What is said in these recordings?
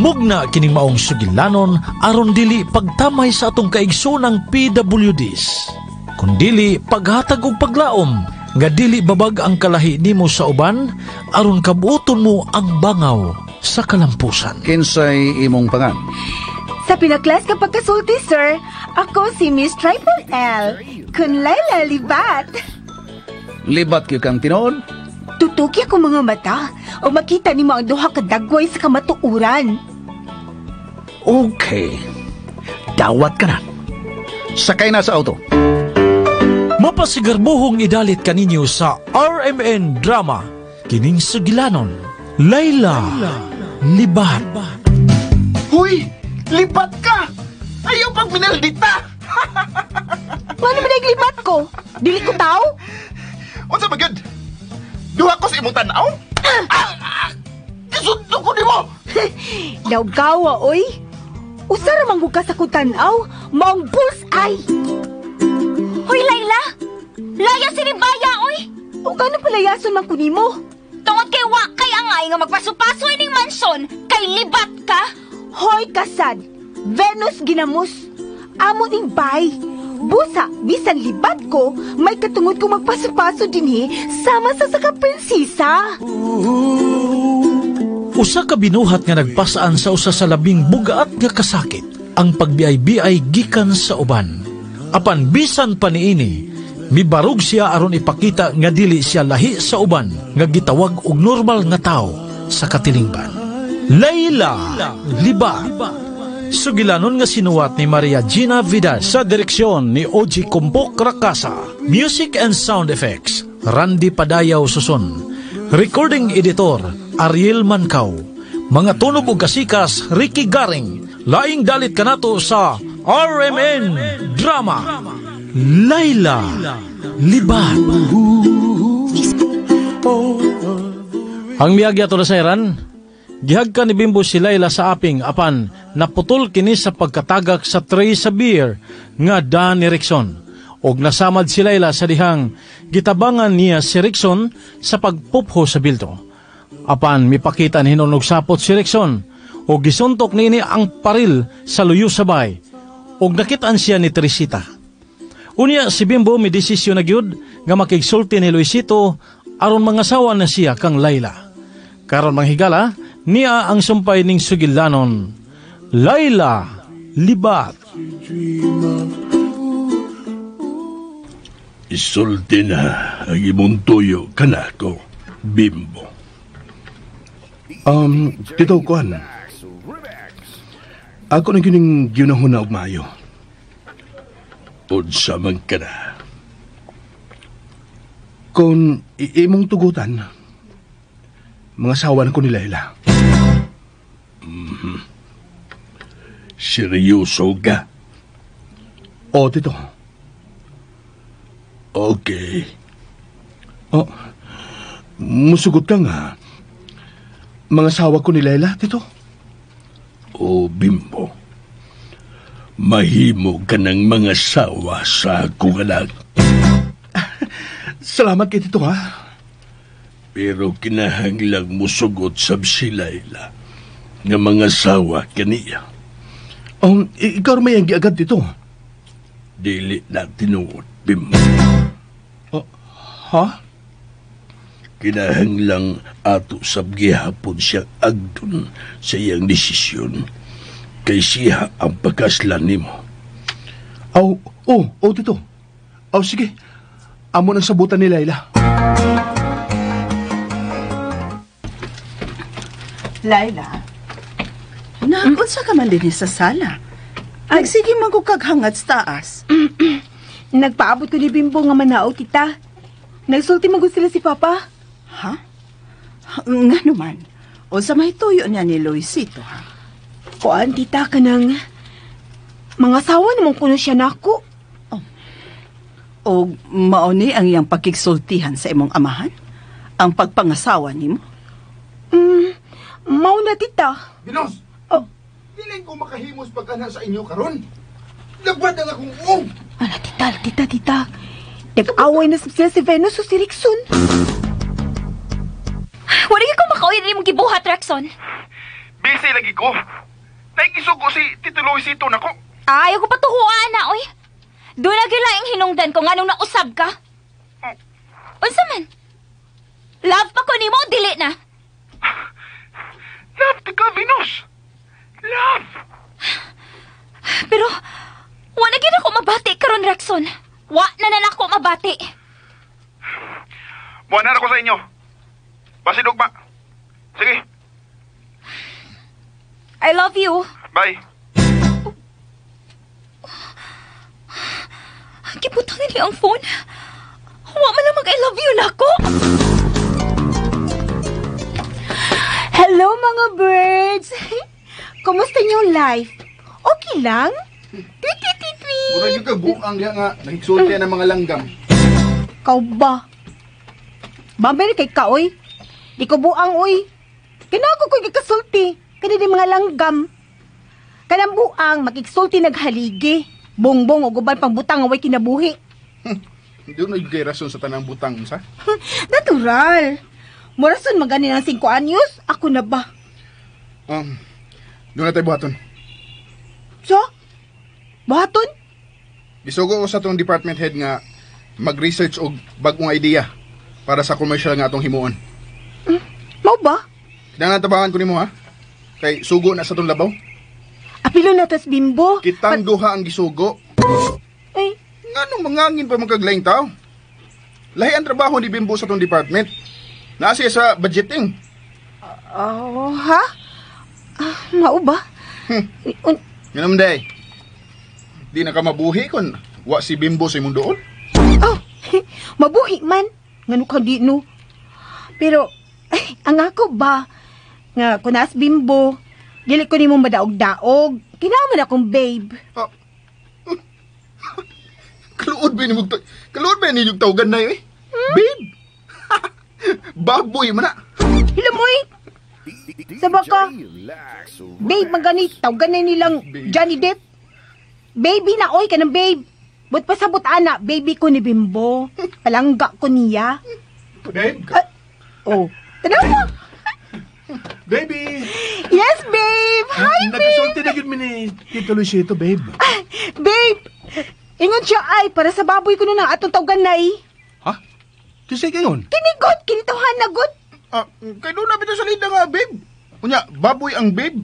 Gimugna kining maong sugilanon aron dili pagtamay sa atong kaigsoonang PWDs, kundili paghatag og paglaom nga dili babag ang kalahi nimo sa uban aron kabuoton mo ang bangaw sa kalampusan. Kinsay imong pangan? Sa pinaklas ka pagkasulti, sir, ako si Miss Triple L. Kun Laila Libat. Libat gyud kang tinuod? Tutuki ako mga mata o makita nimo ang duha ka dagway sa kamatuoran. Okay. Dawat ka na. Sakay na sa auto. Mapasigarbuhong idalit kaninyo sa RMN Drama, kining sugilanon, Laila Libat. Huy! Libat ka! Ayaw pag minaldita! Ngano man ang libat ko? Dili ko tao? Unsa ba gyud? Duha ko sa imong tan-aw? Gisundo ko nimo! Lawgawa, oy! Usa ra man gud ka sa kong tan-aw, maong bullseye! Hoy, Laila! Laya si Baya, oy! O gano palayason man ko nimo? Tungod kay wa kay angay nga magpaso-paso ining mansyon, kay libat ka! Hoy, kasad! Venus ginamos! Amo ning bay! Busa, bisan libat ko, may katungod ko magpaso-paso dinhi sama sa saka prinsesa. Usa ka binuhat nga nagpasaan sa usa sa labing bugaat nga kasakit, ang pagbiay-biay gikan sa uban. Apan bisan pa niini, mibarog siya aron ipakita nga dili siya lahi sa uban nga gitawag og normal nga tawo sa katilingban. Laila Libat. Sugilanon nga sinuwat ni Maria Gina Vidal sa direksyon ni Oji Kumpok Rakasa. Music and sound effects, Randy Padayaw Suson. Recording editor, Ariel Mancao. Mga tunog ug kasikas, Ricky Garing. Laing dalit kanato sa RMN Drama, Laila Libat. Ang miyagi ato na sayran, gihagkan ni Bimbo si Laila sa aping apan naputol kini sa pagkatagak sa tray sa beer nga da ni Rickson. Og nasamad si Laila sa dihang gitabangan niya si Rickson sa pagpupho sa bilto. Apan mipakita ni hinunog sapot si Rickson og gisuntok niini ang paril sa luyo sabay og nakitaan siya ni Teresita. Unya si Bimbo may desisyon na gyud nga makigsulti ni Luisito aron mangasawa na siya kang Laila. Karon manghigala niya ang sumpay ning sugilanon, Laila Libat. Isulti na ang imong tuyo kanako, Bimbo. Tito Kuan, ako na gining ginahon na og maayo. Unsa man ka na? Kung imong tugutan, mga sawa na ko ni Laila. Mm-hmm. Seryoso ka? Oo, Tito. Okay. Oh, musugot ka nga. Mga sawa ko ni Laila, Tito. O, Bimbo. Mahimo ka ng mga sawa sa akong anak. Salamat kay Tito, ha? Pero kinahanglang musugot sab si Laila nga mga sawa kaniya. Ikaw may ang giagad, Tito. Dili na tinuod, Bimbo. Oh, ha? Kinahanglang ato sab gihapon siya agdon sa iyang desisyon. Kay siya ang pagkaslan nimo. Aw, oh, oh, Tito. Aw, sige. Amo nang sabutan ni Laila. Laila, nagunsa ka man din sa sala. Ay, sige magukaghangat sa taas. Nagpaabot ko ni Bimbo nga manao, Tita. Nagsulti magud sila si Papa. Ha? Nga naman. O sa may tuyo niya ni Luisito, ha? Kuan, Tita, kanang mga sawa naman kuno siya nako. Oh. O mauni ang iyang pagkiksultihan sa imong amahan? Ang pagpangasawa nimo? Mao na, Tita. Binos! Oh. Dili ko makahimos pag-ana sa inyo karon. Labad ang akong uong! Ala, Tita, Tita, Tita. Nag-away na sila si Venus o si Rickson. Wala ko makauwi rin mong gibuhat, Rickson. Busy lagi ko. Naikisugo si Tito Luisito nako. Ayaw ko patuhuan na, oy. Doon na gilaing hinungdan ko nganong nausab ka. Unsa man? Love pa ko nimo o dili na? Love ka, Venus. Love. Pero wa na gyud ako mabati karon, Rexon. Wa na na nako mabati. Buwan na ako sa inyo. Basin ugma. Sige, I love you. Bye. Gibutang ni ang phone. Wa man lang mag I love you nako. Hello mga birds! Kumusta inyong life? Okay lang? Tweet, tweet, tweet, tweet! Murag yung kabuang diha nga, nagsulti ng mga langgam. Kau ba? Bambay kay ka, oy. Di ko buang, oy. Kinago ko gikasulti. Kani di mga langgam. Kanang buang, makiksulti naghaligi. Bongbong o guban pang butang away kinabuhi. Hindi na yung rason sa tanang butang, sa? Natural. Murason magani ng 5 anyos, ako na ba? Doon na tayo buhaton. So? Buhaton? Gisugo ko sa tong department head nga mag-research og bagong idea para sa commercial nga atong himuon. Mao ba? Kinahanglan tabangan ko nimo ha. Kay sugo na sa tong labaw. Apilo na tas bimbo. Kitang duha ang gisugo. Ay, Nganong mangangin pa magkaglaing tao? Lahi ang trabaho ni Bimbo sa tong department. Naa siya sa budgeting. Oh, ha? Ah, mao ba? Nganom day. Di na ka mabuhi kon wa si Bimbo sa imong duol. Oh, mabuhi man. Ngano ka di no? Pero, ay, ang ako ba? Nga, kunas bimbo, dili ko nimo madaog-daog. Kinaman akong babe. Ah. Kaluod ba ni kaluod ba ni tawagan na eh? Babe. Baboy man na. Hila mo eh. Saba ka. Babe, magani, tawagan na nilang Johnny Depp. Baby na, oy, kanang babe. But pasabot ana, baby ko ni Bimbo. Palangga ko niya. Babe. Oh, tanaw mo. Baby. Yes, babe. Hi, babe. Nagasulti na gyud mi ni Tito Luisito, babe. Babe, ingon siya ay, para sa baboy ko na atong tawagan na eh. Ha? Kasi kayon? Kinigot, kinituhan na god. Ah, kay doon na bitaw sa lida nga, babe. Unya, baboy ang babe.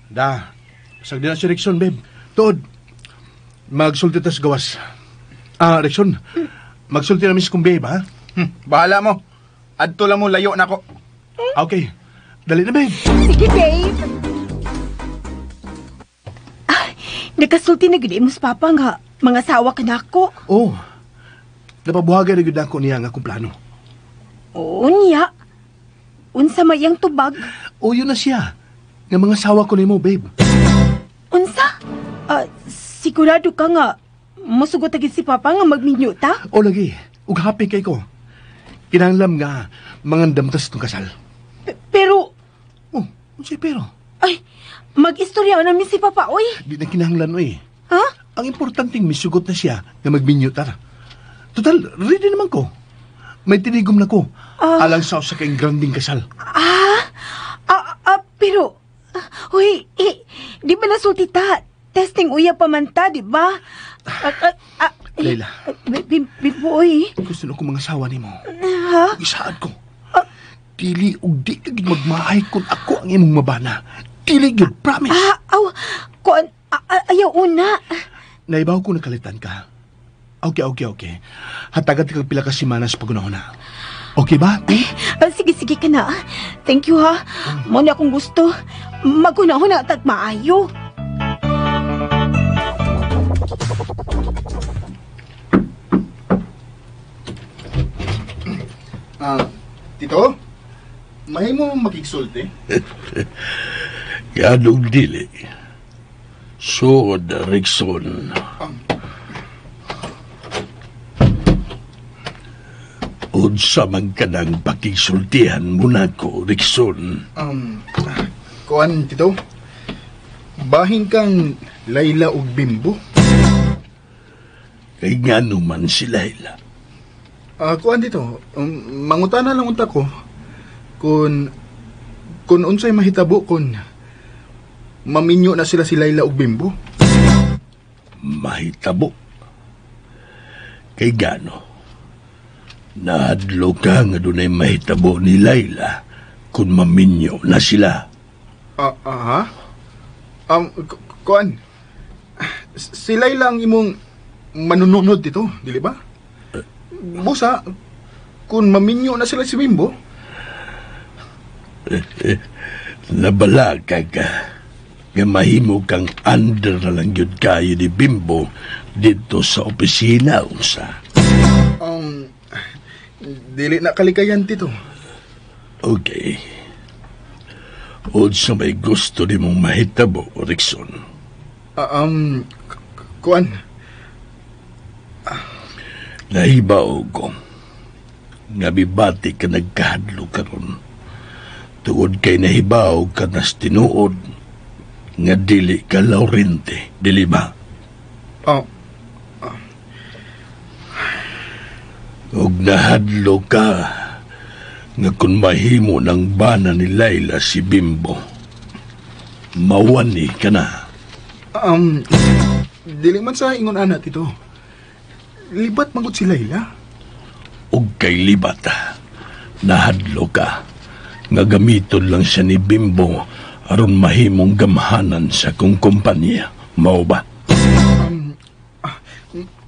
Da, sagdi na si Rickson, babe. Tuod, magsulti ta sa gawas. Ah, Rickson, magsulti na mis kong babe, ha? Bahala mo. Adto lang mo, layo na ko. Okay. Dali na, babe. Sige, babe. Ah, nagkasulti na gud imong papa nga mga sawa ka na ako. Oh, napabuhagay na gyud ako niya nga akong plano. Oo niya. Unsa may iyang tubag? O, yun na siya. Nga mga sawa ko nimo, babe. Unsa? Ah, sigurado ka nga musugot agad si papa nga magminyo ta? O lagi, ug happy kay ko. Kinahanglan nga mangandam tas itong kasal. Pero, Oh, unsay pero? ay, mag-istorya na mi si papa, oy. Di na kinahanglan oy. Ha? Ang importanteng misugot na siya nga magminyo ta. Total, ready naman ko. May tinigom na ko. Alang sa usa kay granding kasal. Pero, uy, eh, di ba nasulti ta? Testing uya pa man ta, di ba? Leila. Bimbo, oy. Gusto na ko mga sawa nimo. Ha? Isaad ko. Dili og di ka gid magmahay kung ako ang imong mabana. Dili gyud, promise. Ah, aw, kuan, ayaw una. Naibaw ko nakalitan ka. Okay. Hatagat kag pila ka semana sa pagunahon na. Okay ba? Ah, sige, sige ka na. Thank you, ha. Mo na akong gusto. Magunahon na tag maayo. Tito? Mahimo makigsulti? Ganong dili. Sod, Rickson. Unsa man ka nang pakisultihan mo na ko, Rickson. Kuan, Tito? Bahin kang Layla ug Bimbo. Kay ngano man si Layla. Kuan dito, mangutana lang unta ko kung unsay mahitabo kung Maminyo na sila si Layla og Bimbo. Mahitabo. Kay gano, nahadlo ka nga dunay mahitabo ni Layla kung maminyo na sila. Aha? Kuan, si Layla ang imong manununod dito, dili ba? Busa, kung maminyo na sila si Bimbo. Nabalaga ka nga mahimo kang under na lang yun kayo ni Bimbo dito sa opisina, unsa? Dili na kalikayan, Tito. Okay. Unsa may gusto ni mong mahitabo, Rickson? Kuan. Nahibaw ko nga mibati ka nagkahadlo karon. Tungod kay nahibaw ka nas tinuod nga dili ka Laurente, dili ba? Oh. Og nahadlo ka nga kung mahimo ng bana ni Layla si Bimbo, mawani ka na. Dili man sa ingon ana, Tito. Libat magud si Layla. Og kay libat, nahadlo ka nga gamiton lang siya ni Bimbo aron mahimong gamhanan sa kong kumpanya. Mao ba?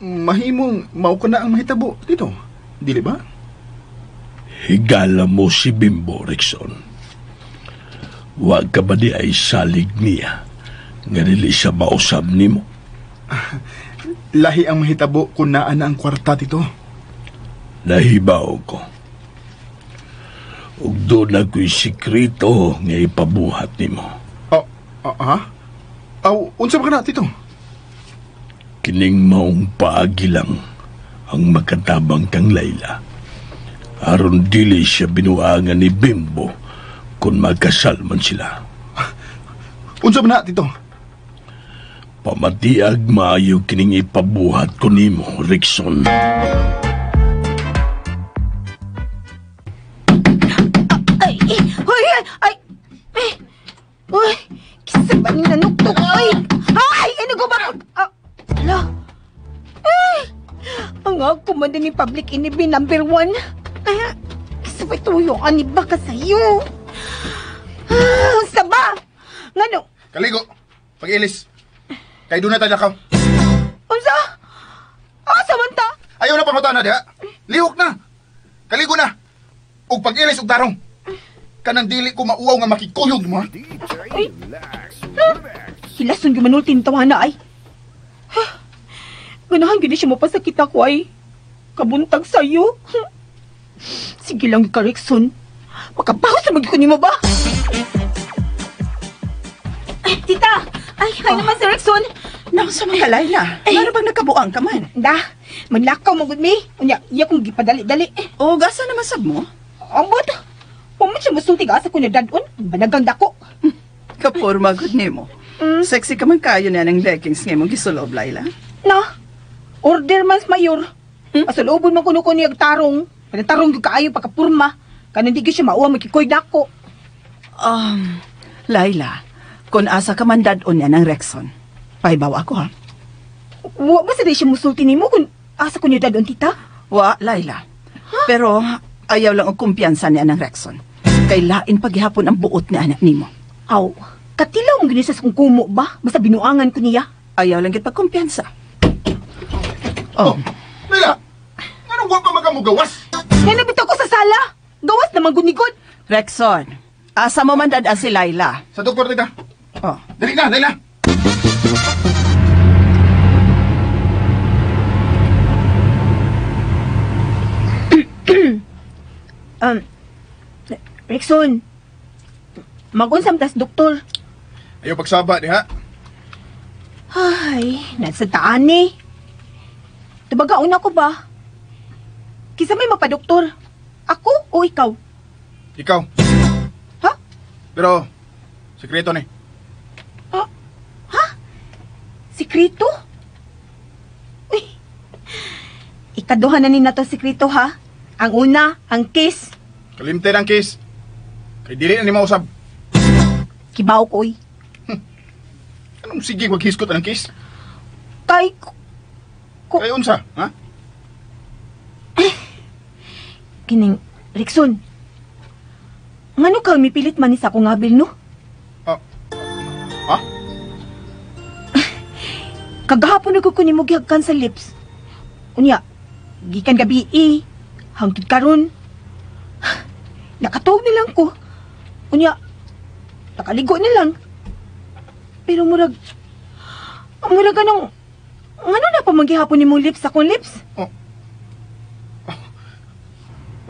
Mahimong mao ka na ang mahitabo, Tito. Dili ba? Higala mo si Bimbo, Rickson. Wa ka ba di ay salig niya nga dili siya mausab nimo? Lahi ang mahitabo kung naa na ang kwarta, Tito. Nahibaw ko. Ug doon ako'y sikreto nga ipabuhat nimo. Oh, ha? Aw, unsa ba ka na, Tito? Kining maong paagi lang ang makatabang kang Layla. Aron dili siya binuangan ni Bimbo kung magkasal man sila. Unsa ba na, Tito? Pamatiag maayo kining ipabuhat ko nimo, Rickson. Ay, ay, ay, ay, uy, kisa ba ni nanuktok, ay, ay, ano ko ba? Ala, ay, ang ako man din ni public enemy number 1. Ay, kisa ba ito yung aniba ka sa'yo? Saba, ngano? Kaligo, pag-ilis. Kay doon na tayo ka. Unsa? Asa man ta? Ayaw na pangutana diha. Lihok na. Kaligo na. Ug pag-ilis og tarong. Kanang dili ko mauwaw nga makikuyog mo. Ay. Hilason gyud manulti ni tawana ay. Ganahan gyud siya mapasakit ako ay. Kabuntag sayo. Sige lang ka, Rickson. Makabaho sa magyud ko nimo ba? Ay, tita! Ay, ay naman si Rickson. Naku sa mga Layla. Ano bang nagkabuang ka man? Da, manlakaw mo gud mi. Unya, iya kong gipadali-dali. O, gasa naman sab mo? Ambot. Pumot siya musulti ka sa kunya dadon. Banagang dako. Kapurma gud nimo. Sexy ka man kayo na ng leggings nga imong gisulob, Layla. Na, order man sa mayor. Pasulubon man kuno ko niya tarong. Panang tarong gyud kaayo pagkapurma. Kanang di gyud siya mauwa makikoy dako. Layla, kung asa ka man dadon niya ng Rexon, pahibaw ako ha. Wa ba sa di siya musulti nimo kung asa ko niya dadon, tita? Wa, Layla. Huh? Pero ayaw lang og kumpiyansa niya ng Rexon. Kay lain paghihapon ang buot ni anak nimo. Aw, katilaw mong ginisa sa kong kumo ba? Basta binuangan ko niya. Ayaw lang gid pagkumpiyansa. Oh. Layla, anong wa pa makamugawas? Nanabit ako sa sala. Gawas naman gunigod. Rexon, asa mo man dad si Layla? Sa doktor, tita. Oh. Dali na, Layla. Rexon, mag-unsam tas doktor. Ayaw pagsaba diha. Ay, nasa taan ni. Tubagaon ako ba? Kisa may mapadoktor. Ako o ikaw? Ikaw. Ha? Pero, sikreto ni. Ha? Sikreto? Uy, ikaduha na ni nato sikreto ha? Ang una, ang kiss. Kalimte ang kiss. Kay dili na ni mausab. Kibaw ko, uy. Anong sige maghiskot anang kiss? Kay Kay unsa, ha? Kining Rickson. Ngano ka mipilit man ni sa akong abil, no? Ha? Kagahapon ko ko nimo gihagkan sa lips. Unya, gikan gabi eh, hangtod karon. Nakatuog na lang ko. Unya, nakaligo na lang. Pero murag anong, ngano na pa manggihapon nimong lips sa akong lips?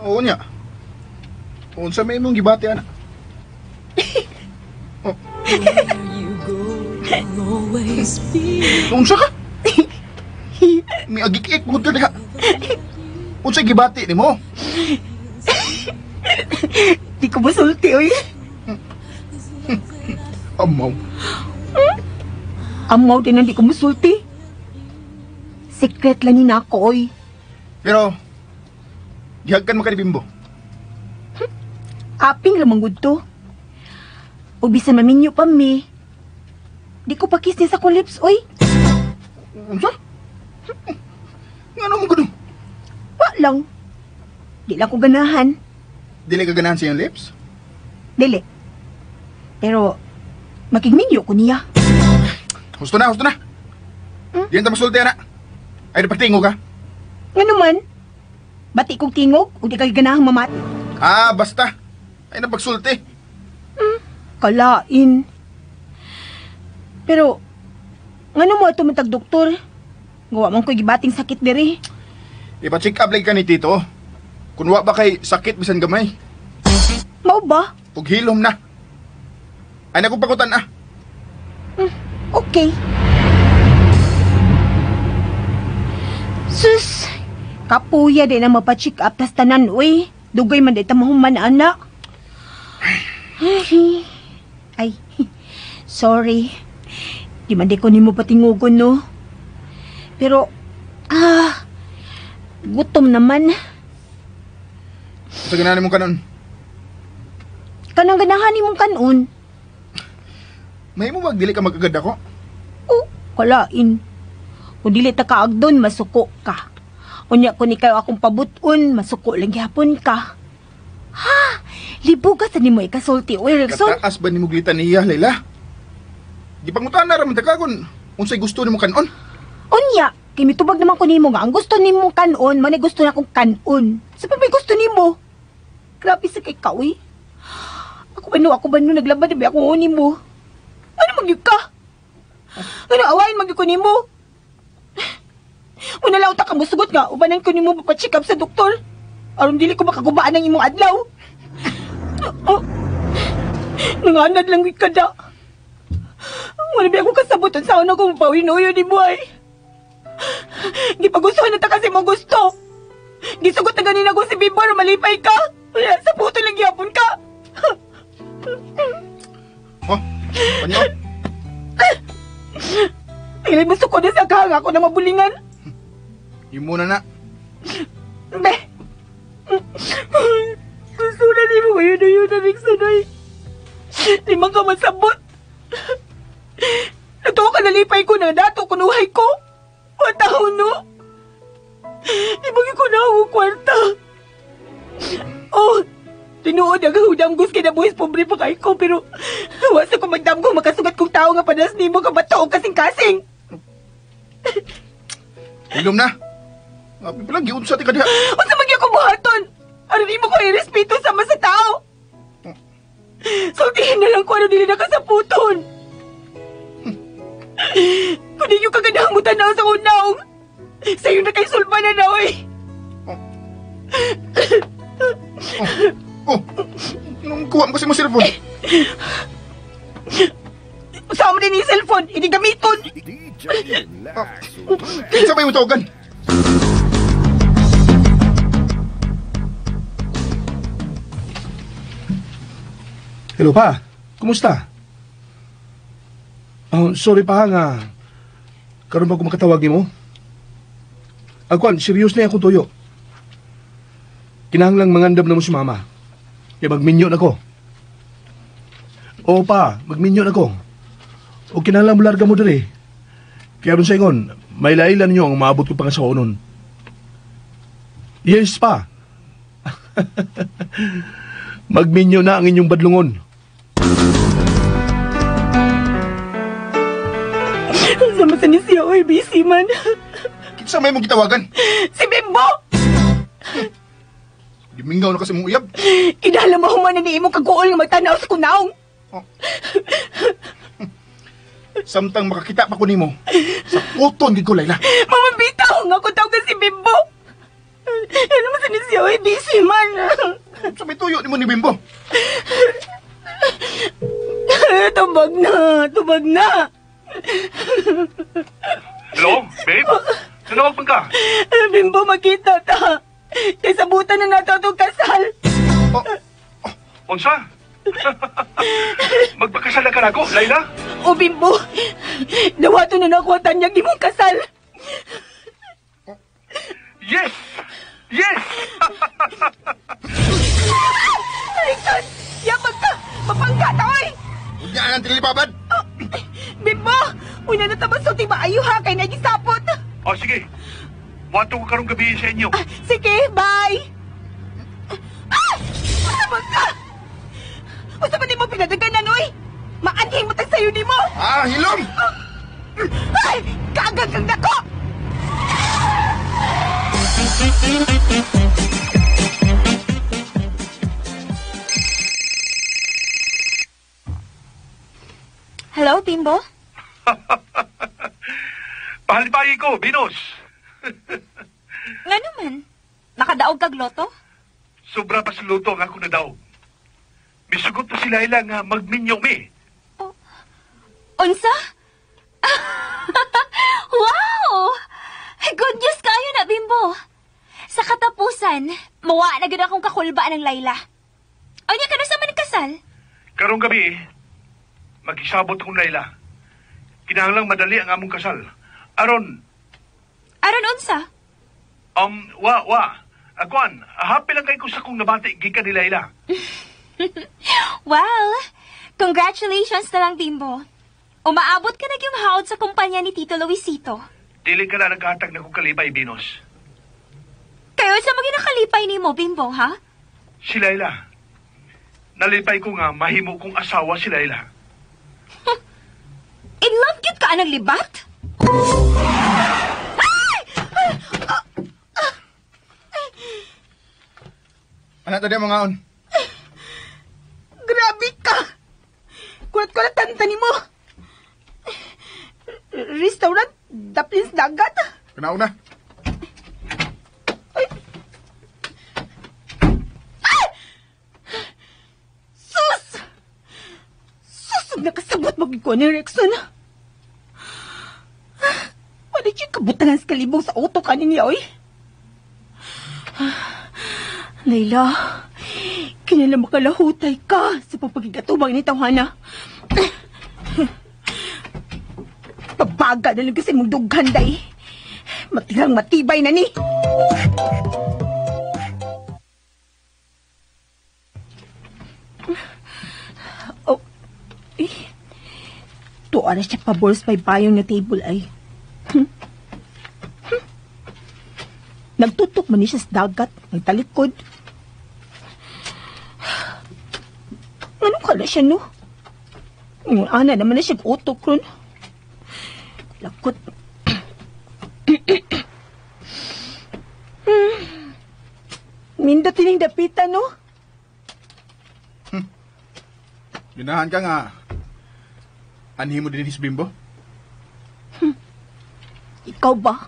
Oo niya. Unsa may imong gibati ana? Oh. Unsa ka? May agik-ik mangud ka diha. Unsa gibati nimo? Di ko masulti, oy. Amaw. Amaw din ang di ko masulti. Secret lang ni nako, oy. Pero gihagkan mo ka ni Bimbo. Aping lamang gud to. O bisan maminyo pa mi. Di ko pa kiss niya sa akong lips, oy. Unsa? Ngano mo gud? Wa lang. Di lang ko ganahan. Dili ka ganahan sa iyong lips? Dili. Pero makigminyo ko niya. Husto na, husto na. Diyan ta masulti ana. Ay napagtingo ka. Ngano man? Bati kong tingog o di ka ganahang mamati. Ah, basta. Ay napagsulti. Kalain. Pero ngano mo ato matag doktor? Gawa man ko'y gibating sakit diri. Ipa-check up lagi ka ni Tito. Kun wa ba kay sakit bisan gamay. Mao ba? Ug hilom na. Ay nakong pakutan ah. Okay. Sus, kapuya din ang mapacheck up tas tanan, uy. Dugay man di ta mahuman, anak. Ay, sorry. Di man di ko nimo patingugon, no? Pero, gutom naman. Sa ganahan mong kanon. Kanang ganahan nimong kanon. May mo bag dili ka magagad ako? Oh, kalain. Kung dili ta kaagdon, masuko ka. Unya kung ikaw akong pabuton, masuko lang gihapon ka. Ha? Libuga sa nimo ikasulti, oy, Rickson. Kataas ba nimo glitan niya, Layla? Gipangutan na ra man ta ka kung unsay gusto nimo kanon. Unya, kay mitubag naman ko nimo nga ang gusto nimo kanon, man gusto na akong kanon. Sa pa may gusto nimo? Grabe sa kay ka, uy. Ako ba no naglaba na ba akong nimo? Ano magyud ka? Ano awayin magyud ko nimo? Una lang ta ka musugot nga, ubanan ko nimo pa-check up sa doktor. Aron dili ko makagubaan ang imong adlaw. Oh, nanganad lang gyud ka da. Wala ba ako kasabot sa una ko mapawinoyo ni buhay. Gipagustuhan na ta kasi mo gusto. Gisugot na ganin ako si Bimbo aron malipay ka. Wala, sa puto lang gihapon ka. Oh, panyo. Pilay mo suko na sa kahang ako na mabulingan. Yung muna na. Be. Gusto na ni mo kayo na yun na Rickson, ay. Di man ka masabot. Natuwa ka nalipay ko na dato kunuhay ko. Pataw, no? Di ba ko na ako kwarta? Oh, tinuod ang hudamgos kay nabuhis pobre pa kay ko, pero wasa ko magdamgo makasugat kong tao nga panas nimo ka bato og kasing-kasing. Hilom na. Abi pa lang giunsa ti ka diha. Unsa man gyud ko buhaton? Aron imo ko irespeto sama sa tao. Sultihin na lang ko ano dili na kasaputon. Kung di nyo kaganahang mo tanaw sa unaong, sa'yo na kay sulba na na, oy. Oh, nung kuha mo kasi mo cellphone. Sama din yung cellphone, hindi gamiton. Kinsa may mo tawagan? Hello pa, kumusta? Oh, sorry pa nga. Karon ba ko makatawag nimo? Agwan, serious na akong tuyo. Kinahanglang mangandam na mo si mama. Kaya magminyo na ko. Oo pa, magminyo na ko. O kinahanglan mo larga mo diri. Kaya ron sa ingon, may lailan ninyo ang maabot ko pangasawa nun. Yes pa. Magminyo na ang inyong badlungon. Sama sa ni siya, oy, busy man. Kinsa may mong gitawagan? Si Bimbo! Gimingaw na kasi mong uyab. Kinahanglan mo human ni imong kaguol nga magtanaw sa kunaong. Oh. Samtang makakita pa ko nimo, sa puton gid ko, Layla. Mama, bitaw nga ko tawag si Bimbo. Ano man sa ni siya, oy, busy man. Sa may tuyo nimo ni Bimbo. Tubag na, tubag na. Hello, babe? Tinawag man ka? Bimbo, makita ta. Kay sabutan na nato itong kasal. Oh. Oh. Unsa? Magpakasal na ka na ako, Layla? O, Bimbo. Dawato na nakuha tanyag imong kasal. Yes! Yes! Rickson! Yabag ka! Mapangka ta, oy! Huwag niya ang tilipabad! Oh, Bimbo! Una na tabang sulti maayo ha, kay nagisapot! O, sige. Wato ko karong gabi sa inyo. Ah, sige, bye! Ah! Usa man ka! Usa man nimo pinadaganan, oy! Maanhi mo tag sayo nimo! Ah, hilom! Ay! Kaagad kang dako! Hello, Bimbo? Pahalipagi ko, Venus. Nga naman, nakadaog kag loto? Sobra pa sa luto ang ako nadaog. Misugot pa si Layla nga magminyo mi. Oh. Unsa? Wow! Good news kayo na, Bimbo. Sa katapusan, mawa na gud akong kakulbaan ng Layla. Unya, kano sa man kasal? Karong gabi, magisabot akong Layla. Kinahanglang madali ang among kasal. Aron... Aron unsa? Wa. Akuan, happy lang kay ko sa kong nabati gikan ni Layla. Well, congratulations na lang, Bimbo. Umaabot ka na yung hawd sa kumpanya ni Tito Luisito. Dili ka na nagkahatag na kong kalipay, Venus. Kayo sa mga nakalipay ni mo, Bimbo, ha? Si Layla. Nalipay ko nga mahimo kong asawa si Layla. In love cute ka anang libat? Anak tadi mga on. Grabe ka! Kulat-kulat tanta ni mo. Restaurant, Daplins Dagat. Kanaon na. Ay. Ay! Sus! Sus! Nakasabot mo ko ni Rickson. Wala siya kabutangan sa kalibong sa auto kanin niya, oy. Layla, kinala makalahutay ka sa papagigatubang ni Tawhana. Pabaga na lang kasi mong dughan, day. Matirang matibay na ni. Oh, eh. Tuwa na siya pabor sa bayong na table ay. Nagtutok man ni siya sa dagat, nagtalikod. Anong kala siya, no? Yung ana naman na siya utok ron. Lakot. Minda tining dapita, no? Ginahan ka nga. Anhi mo din si Bimbo? Ikaw ba?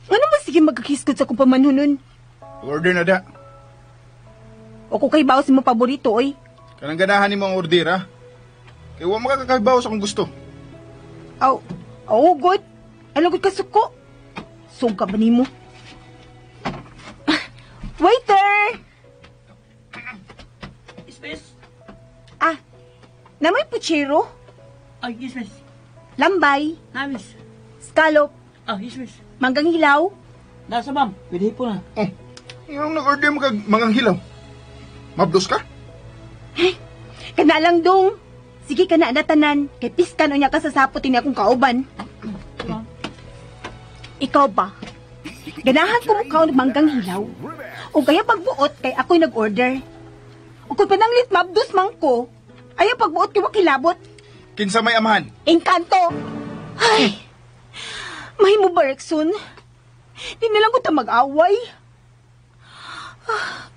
Ano ba sige magkakiskot sa kong pamanhunon? Order na da. O kung kay bawas mo paborito, oy. Kanang ganahan ni mo ang order, ha? Kaya huwag makakakabaw sa kung gusto. Aw, oh, good. Ano good ka suko? Suga ba nimo? Waiter! Yes, miss. Ah, na may puchero? Oh, yes, miss. Lambay. Na, miss. Scallop. Oh, yes, miss. Manggang hilaw. Nasa, ma'am. Pwede po na. Oh, yung nag-order mo kag manggang hilaw. Mabdos ka? Eh, kana lang dong. Sige ka na natanan, kay piskan unya ka sa sapot ini akong kauban. Ikaw ba? Ganahan ko mukha og manggang hilaw. O kaya pagbuot kay ako'y nag-order. O kung pananglit mabdos man ko, ayaw pagbuot kay wakilabot. Kinsa may amahan? Engkanto! Ay! Mahimo ba, Rexon? Di na lang ko ta mag-away.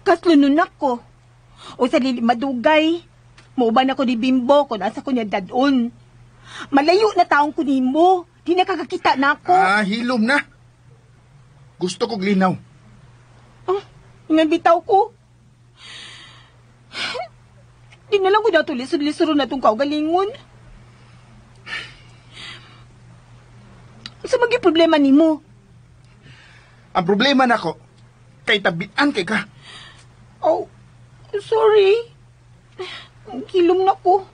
Kaslunon ako. O sa lili madugay. Muuban ako ni Bimbo kung asa ko niya dadon. Malayo na taong ko nimo. Di na kakakita na ako. Ah, hilom na. Gusto kog linaw. Oh, nga bitaw ko. Di na lang ko dato lisod-lisod na itong kaugalingon. Sa magi problema nimo? Ang problema nako, kay tabian kay ka. Oh, sorry. Kilom na ko.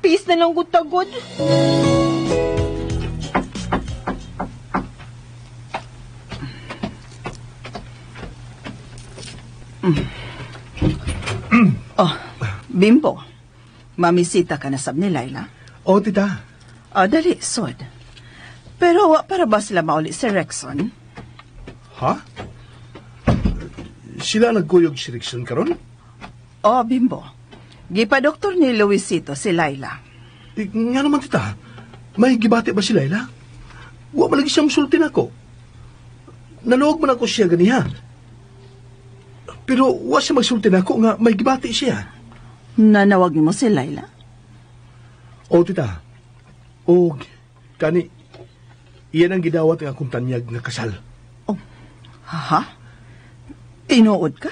Peace na lang ko tagod. Oh, Bimbo. Mamisita ka na sab ni Laila. Oh, tita. Oh, dali, sod. Pero wa para ba sila mauli si Rexon? Ha? Sila nagkuyog si Rickson karon? Oh, Bimbo. Gipa-doktor ni Luisito si Laila. Eh, nga naman, tita. May gibati ba si Laila? Wa man lagi siya musulti nako. Naluog man ako siya ganiha. Pero wa siya magsulti nako nga may gibati siya. Nanawag nimo si Laila? O, tita. O, kani, iyan ang gidawat nga akong tanyag nga kasal. Oh, ha? Tinuod ka?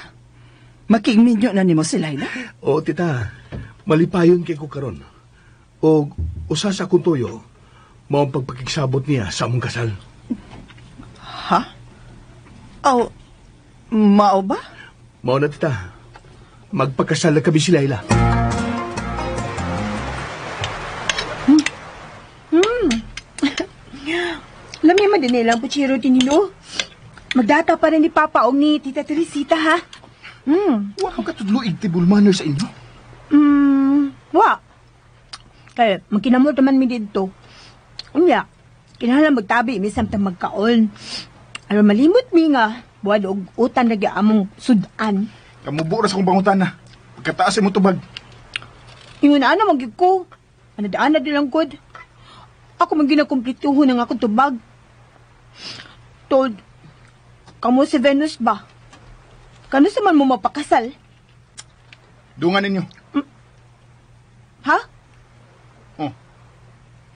Makigminyo na nimo si Laila? O, tita, malipayon kay ko karon. O, usa sa akong tuyo, mao ang pagpakigsabot niya sa among kasal. Ha? Oh, mao ba? Mao na, tita. Magpakasal na kami si Laila. Alam niya man din nilang puchero tinilo. Magdata pa rin ni Papa o ni Tita Teresita, ha? Wa ka katudluig table manner sa inyo. Wa. Kaya, magkinamot naman mi dito. Unya, kinahanglan magtabi mi samtang magkaon. Aron malimot mi nga, buwan og utan lagi among sudan. Kamubo ra sa akong pangutan na. Pagkataas mo tubag. Ingon ana man gyud ko. Anadaan na dilang gud. Ako man ginakumplituhon ang akong tubag. Tod, kamo si Venus ba? Kano sa man mo mapakasal? Dungan ninyo. Ha? Oh.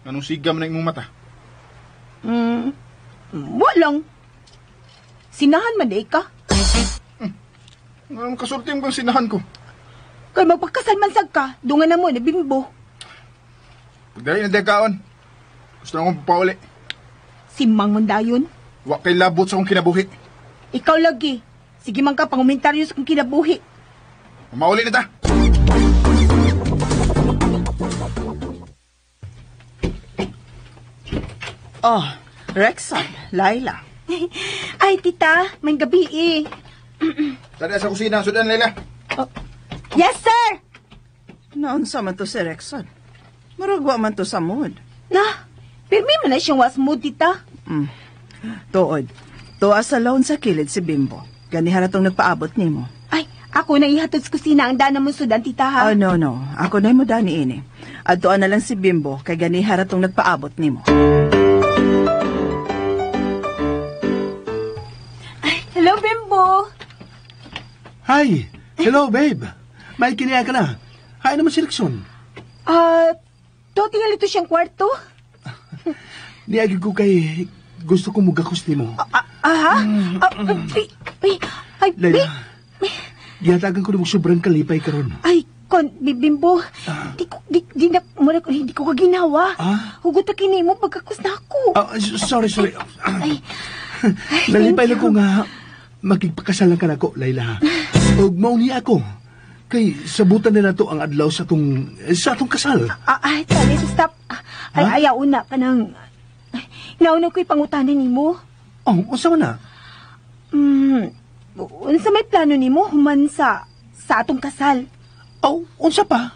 Anong sigam na imong mata? Walang. Sinahan man di ka. Anong kasulti mo kang sinahan ko? Kay magpakasal man sad ka, dungan na mo ni Bimbo. Pagdali na dekaon. Gusto na akong papauli. Simang man dayon. Wa kay labot sa akong kinabuhi. Ikaw lagi. Sige man ka pangumentaryo sa akong kinabuhi. Mauli na ta. Oh, Rexon, Laila. Ay, tita, may gabi eh. Tada sa kusina, sudan, Laila. Oh. Yes, sir! Naunsa man to si Rexon. Murag wa man to sa mood. Na, pirmi man na siyang was mood, tita. Tuod. Tuwa sa laon sa kilid si Bimbo. Ganihan na tong nagpaabot nimo. Ay, ako na ihatod sa kusina ang dana mo sudan, tita, ha? Oh, no, no. Ako na mo dani ini. Adtoan na lang si Bimbo kay ganihan na tong nagpaabot nimo. Ay, hello, Bimbo. Hi! Hello, babe. May kiniya ka na. Hi naman si Rickson. To, tingali to siyang kwarto. Niagi ko kay gusto ko mugakos nimo. Aha? Ay, ay, Laila, gihatagan ko nimo sobrang kalipay karon. Ay, kon, Bimbo, di ko, di na, muna ko, hindi ko kaginawa. Ah? Hugot na kini mo, pagkakos na ako. Sorry, sorry. Ay, Nalipay thank lang ko nga makigpakasalan ka nako, Laila. Ug mao niya ako. Kay sabutan nila to ang adlaw sa atong kasal. Ay, sorry, stop. Ay, ayaw una ka nang... Nauna ko'y pangutanan nimo. Oh, unsa man na? Unsa may plano nimo human sa atong kasal? Oh, unsa pa?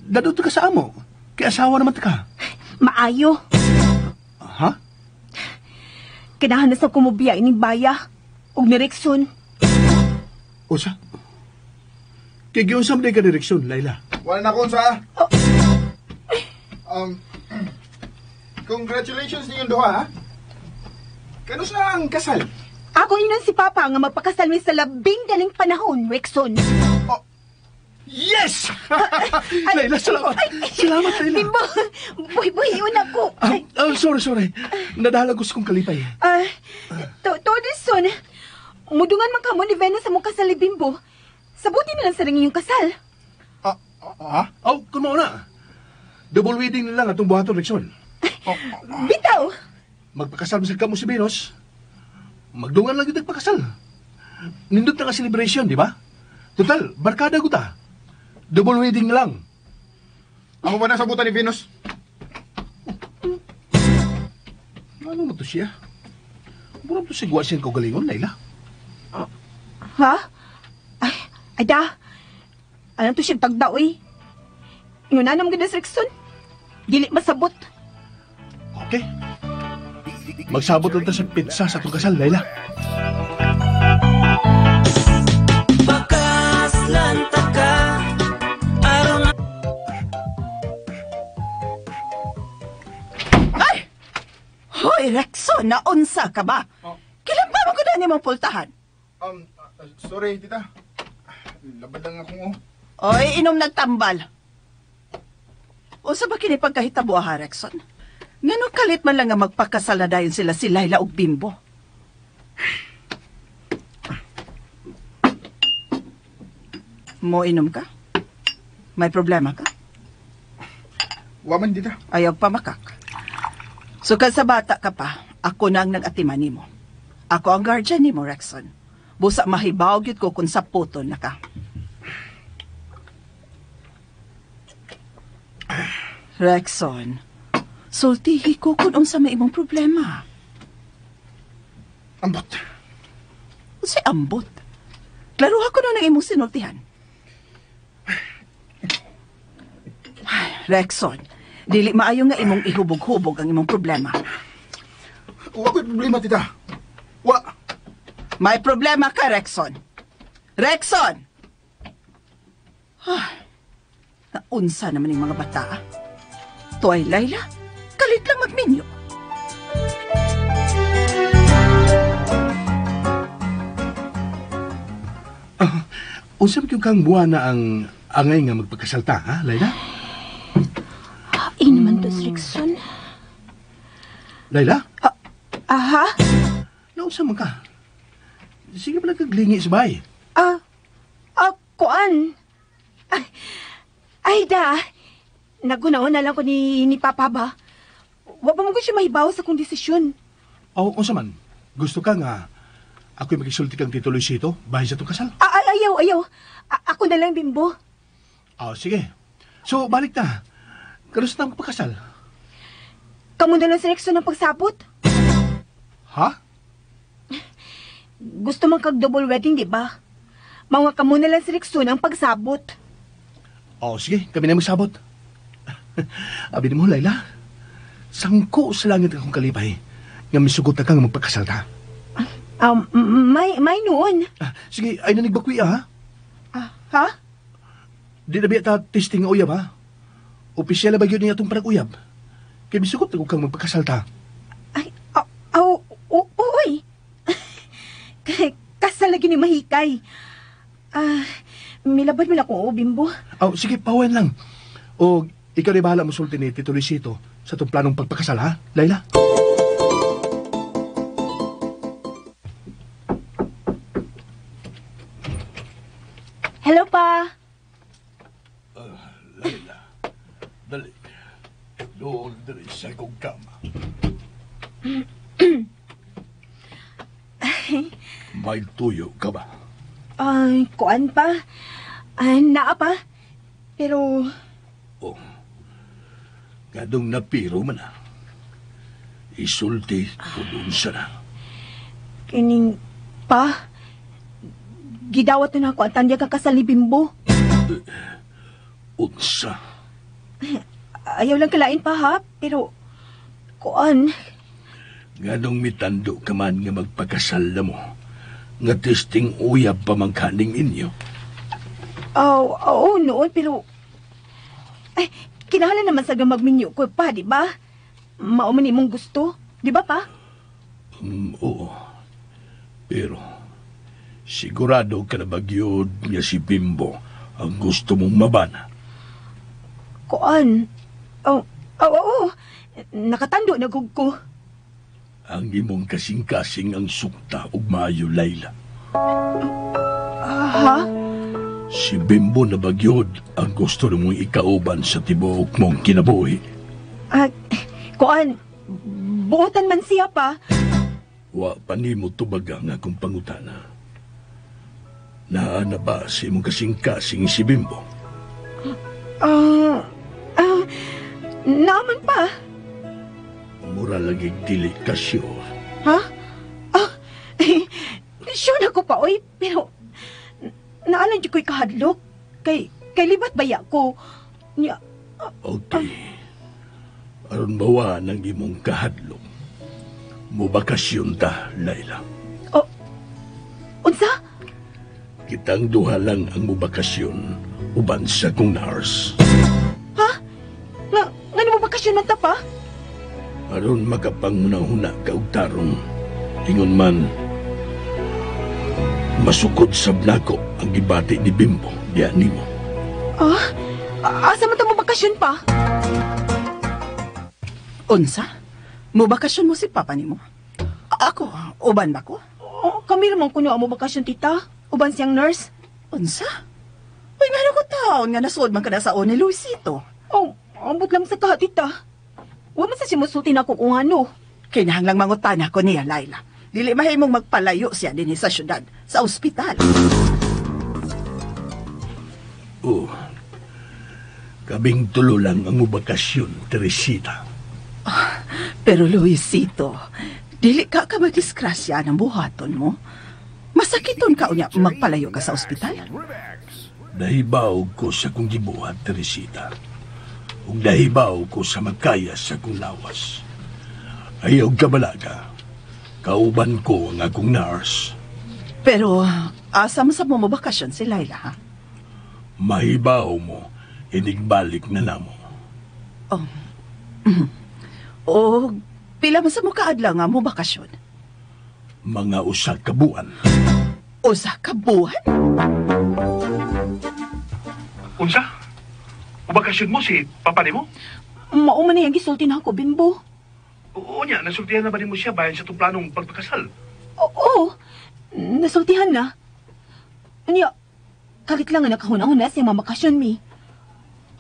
Dadto ka sa amo. Kay asawa naman ka. Maayo. Ha? Kinahan na sa kumubiya ining baya. Og ni Rickson. Usa? Kay giunsa man ka direksyon, Laila? Wala na akong sa. Congratulations ninyong duha, ha? Kanus na ang kasal? Ako inon si Papa nga magpakasal mi sa labing daling panahon, Rickson. Oh. Yes! Laila, salamat. Salamat, Laila. Bimbo, buhi-buhiyon ako. Sorry. Nadahala ko sa kong kalipay. Todison, mudungan man kamo ni Venus sa mong kasal ni Bimbo. Sabuti na lang sa ring inyong kasal. Ha? Oh, kung mauna. Double wedding na lang atong buhaton, Rickson. Bitaw! Magpakasal mo sa kamo si Venus. Magdungan lang yung nagpakasal. Nindot na ka celebration, di ba? Total, barkada ko ta. Double wedding na lang. Ako ba nasabutan ni Venus? Ano mo to siya? Mura to si Guasien ko galingon, Laila. Ha? Ay, ay da. Ano to siyang tagda, uy? Ingon na naman ganda si Rickson. Dili masabot. Okay. Magsabot lang ta sa pizza sa itong kasal, Laila. Ay! Hoy, Rexon, naunsa ka ba? Oh. Kailan pa mo ko na nimong pultahan? Sorry, tita. Labad lang akong oh. Oy, inom nagtambal. Unsa ba kini pagkahitabo, ha, Rexon? Ngano kalit man lang nga magpakasal na dayon sila si Laila ug Bimbo? Mo inom ka? May problema ka? Wa man, tita. Ayaw pa makak. Sukad sa bata ka pa, ako na ang nag-atiman nimo. Ako ang guardian nimo, Rexon. Busa mahibaw gyud ko kung saputon na ka. Rexon, sultihi ko kung unsa may imong problema. Ambot. Unsay ambot? Klaruha ko na ng imong sinultihan. Ay, Rexon, dili maayo nga imong ihubog-hubog ang imong problema. Wa ko'y problema, tita. Wa. May problema ka, Rexon. Rexon! Ah, naunsa naman yung mga bata. Ah. Tuay, Laila, kalit lang magminyo. Unsa man kang buwan na ang angay nga magpagkasalta, ha, Laila? Ay naman to, Rickson. Laila? Aha? Naunsa man ka? Sige pa nagkaglingi sa bahay. Kuan. Ay, da. Nagunaon na lang ko ni Papa ba? Wa pa mo ko siya mahibaw sa kong desisyon. Oh, unsa man? Gusto ka nga ako'y magisulti kang Tito Luisito bahin sa itong kasal? Ayaw, ayaw. Ako na lang, Bimbo. Oh, sige. So, balik na. Karos na ang pagkasal? Kamu na lang si Rexon ang pagsabot. Ha? Gusto man kag double wedding, di ba? Mga kamo na lang si Rexon ang pagsabot. Oh, sige. Kami na magsabot. Abi mo, Laila. Sangko sa langit akong kalipay nga misugot na kang magpakasal ta. May noon. Sige, ay nanigbakwi, ha? Ha? Di na biya ta testing nga uyab, ha? Opisyal na ba yun niya itong parang uyab? Kaya misugot na kang magpakasal ta. Ay, uy. Kasal lagi ni Mahikay. Milabad mo na akong bimbo. Oh, sige, pawan lang. O, ikaw na bahala mo sulti ni Tito Luisito sa itong planong pagpakasal, ha, Laila? Hello, pa. Laila, dali. Doon, dali sa kong kama. May tuyo ka ba? Ay, kuan pa. Ay, naa pa. Pero... Oh, gadong napiro man na. Isulti ko doon sa na. Kining pa, gidawat na ako ang tanya ka kasal ni Bimbo. Unsa? Ayaw lang kalain pa ha, pero kuan, Nganong mitando ka man nga magpakasal na mo, nga testing uyab pa man kaning inyo. Oh, oo, noon, pero ay, kinahanglan naman sa magminyo ko pa, di ba? Mao man imong gusto, di ba pa? Oo. Pero, sigurado ka na ba gyud nga si Bimbo ang gusto mong mabana? Kuan. Oh, oh, oo. Nakatando na gug ko. Ang imong kasing-kasing ang sukta ug maayo, Layla. Ah, ha? Si Bimbo na ba gyud ang gusto mong ikauban sa tibuok mong kinabuhi? Ah, kuan, buotan man siya pa. Wa pa nimo tubaga nga akong pangutana. Naa na ba si imong kasing-kasing si Bimbo? Ah, naaman pa. Mura lagi dili ka sure. Ha? Ah, sure na ko pa, oy. Pero, naalan jud ko'y kahadlok. Kay libat baya ko. Nya, Okay. Aron mawa ng imong kahadlok. Mubakasyon ta, Layla. Oh, unsa? Kitang duha lang ang mubakasyon uban sa kong nurse. Ha? Nga mo bakasyon man ta pa? Aron makapanguna-huna ka og tarong. Ingon man, masukod sab nako ang gibati ni Bimbo diya nimo. Ah, asa man ta mo bakasyon pa? Unsa? Mubakasyon mo si papa nimo? Ako, uban ba ko? Oh, kami ramang kuno ang mo bakasyon, tita. Uban siyang nurse. Unsa? Uy, ngano ko taon nga nasuod man ka na sa ni Luisito. Oh, ambot lang sa ka, tita. Wa man sa simusulti na ako kung ano. Kinahanglang mangutana ko niya, Layla. Dili mahimong magpalayo siya dinhi sa syudad, sa ospital. Oh, kaming tulo lang ang mubakasyon, Teresita. Pero Luisito, dili ka madisgrasya ng buhaton mo. Masakiton ka unya magpalayo ka sa ospital. Nahibaw ko sa kong gibuhat, Teresita. Ug nahibaw ko sa magkaya sa kong lawas. Ayaw kabalaga. Kauban ko ang akong nurse. Pero asa mo sa mo mabakasyon si Layla, ha? Mahibaw mo, inigbalik na namo. Oh. O, pila man sa mo kaadlaw nga mo bakasyon? Mga usa ka buwan. Usa ka buwan? Unsa? Ubakasyon mo si papa nimo? Mao man niyang gisulti na ako, Bimbo. Oo niya, nasultihan na ba nimo siya bayan sa itong planong pagpakasal? Oo, nasultihan na. Unya, kalit lang nga nakahuna-huna siya mamakasyon mi.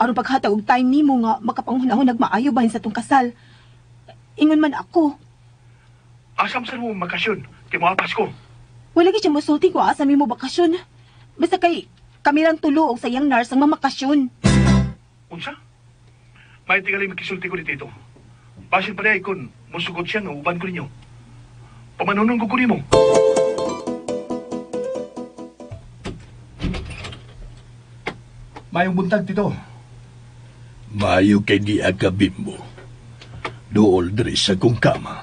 Aron paghatag og time nimo nga makapanghuna-hunag maayo bahin sa tong kasal. Ingon man ako. Asam saan mo makasyon? Kay mga Pasko. Wala gyud siya mosulti ko asa mi mo bakasyon. Basta kay kami lang tulo og sayang nurse ang mamakasyon. Unsa? May tingali makisulti ko ni Tito. Basin pa niya kung musugot siya nga uban ko ninyo. Pamanunong ko nimo. Mayong buntag, Tito. Maayo kay di ka, Bimbo. Duol diri sa kong kama.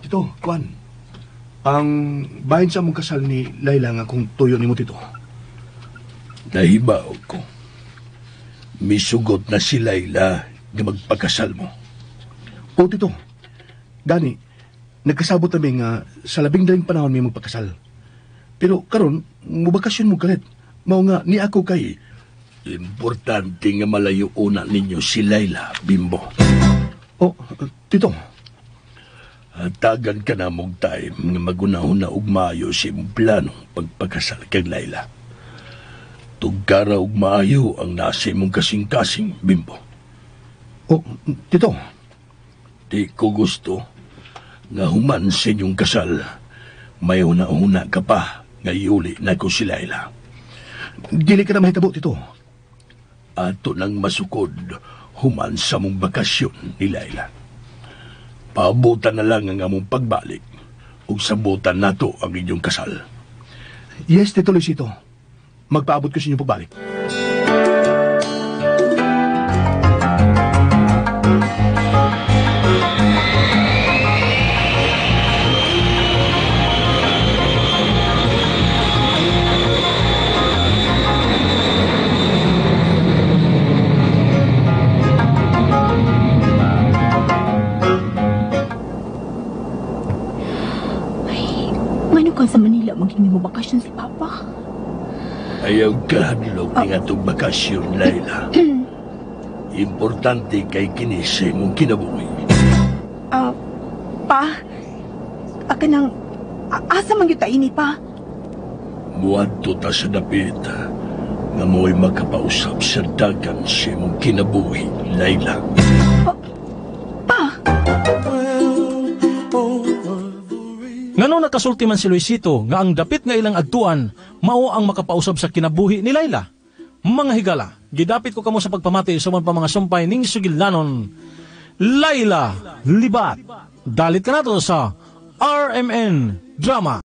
Tito, Kwan. Ang bahin sa mong kasal ni Layla nga kung tuyo nimo, Tito. Nahibaw ko. Misugot na si Layla nga magpakasal mo. O, Tito. Gani, nagkasabot kami nga sa labing daling panahon may magpakasal. Pero karon, mubakasyon mo kalit. Mao nga ni ako kay Importante nga malayo una ninyo si Layla, Bimbo. Oh, Tito. Hatagan ka na mong time nga magunahon na og maayo sa imong plano pagpakasal kag Layla. Tugkara og maayo ang nasa imong kasing-kasing, Bimbo. Oh, Tito. Di ko gusto nga human sa inyong kasal, may una-una ka pa nga iuli na ko si Layla. Dili ka na mahitabo, Tito. Ato nang masukod human sa mong bakasyon ni Layla. Paabutan na lang ang among pagbalik ug sabutan nato ang inyong kasal. Yes, Tito Luisito. Magpaabot ko sa inyong pagbalik. Ay, ngano ka sa Manila maging mo bakasyon si Papa? Ayaw kahadlok ni atong bakasyon, Laila. Importante kay kini sa imong kinabuhi. Pa, kanang, asa man gyud ta ini, pa? Muadto ta sa dapit nga mo'y makapausap sa dagan sa imong kinabuhi, Laila. Pa! Ngano nakasulti man si Luisito nga ang dapit nga ilang adtuan mao ang makapausab sa kinabuhi ni Laila. Mga higala, gidapit ko kamo sa pagpamati sa pa mga sumpay ning sugilanon. Laila Libat. Dalit ka nato sa RMN Drama.